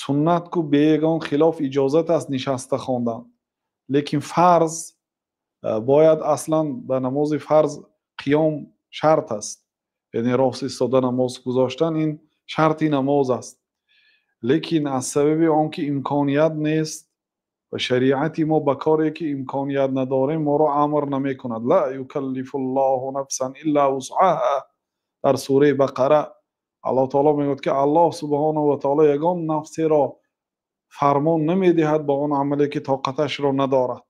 Суннат ку бе ягон хилоф иҷозат аст нишаста хондан, лекин фарз бояд, аслан ба намози фарз қиём шарт аст, яъне рост истода намоз гузоштан ин шарти намоз аст. Лекин аз сабаби он ки имконият нест ва шариати мо ба коре ки имконият надорем моро амр намекунад. Ла юкаллифуллоҳу нафсан илла вусъаҳа. Дар сураи Бақара Аллоҳ таоло мегӯяд, ки Аллоҳ субҳонаҳу ва таоло ягон нафсеро фармон намедиҳад ба он амале ки тоқаташро надорад.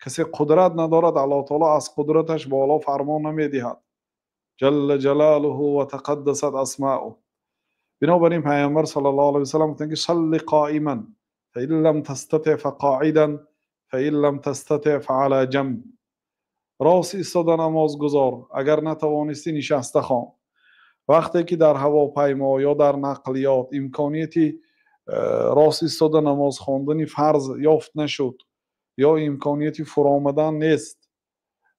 Касе қудрат надорад, Аллоҳ таоло аз қудраташ боло фармон намедиҳад. Ҷалла ҷалолуҳу ва тақаддасат асмоуҳ. Бинобар ин Пайғамбар саллаллоҳу алайҳи васаллам гуфтанд, ки салли қоиман фаин лам тастати фақоидан фаин лам тастати фаала ҷамб. Рост истода намоз гузор, агар натавонистӣ, нишаста хон. Вақте ки дар ҳавопаймо ё дар нақлиёт имконияти рост истода намоз хондани фарз ёфт нашуд ё имконияти фуромадан нест,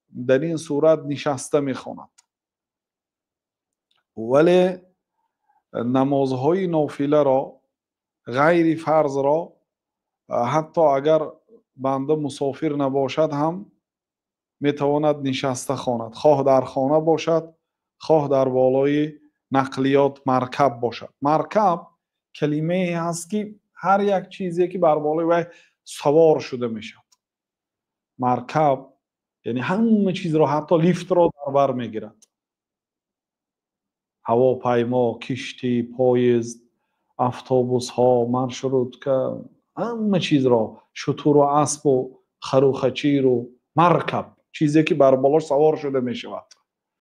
дар ин сурат нишаста мехонад. Вале намозҳои нофиларо, ғайри фарзро, ҳатто агар банда мусофир набошад ҳам метавонад нишаста хонад, хоҳ дар хона бошад, хоҳ дар болои нақлиёт, маркаб бошад. Маркаб калимае ҳаст, ки ҳар як чизе ки бар болои вай савор шуда мешавад. Маркаб яъне ҳама чизро, ҳатто лифтро дар бар мегирад. Ҳавопаймо, киштӣ, поезд, автобусҳо, маршрутка, ҳама чизро, шутуру аспу хару хачиру. Маркаб чизе ки бар болош савор шуда мешавад.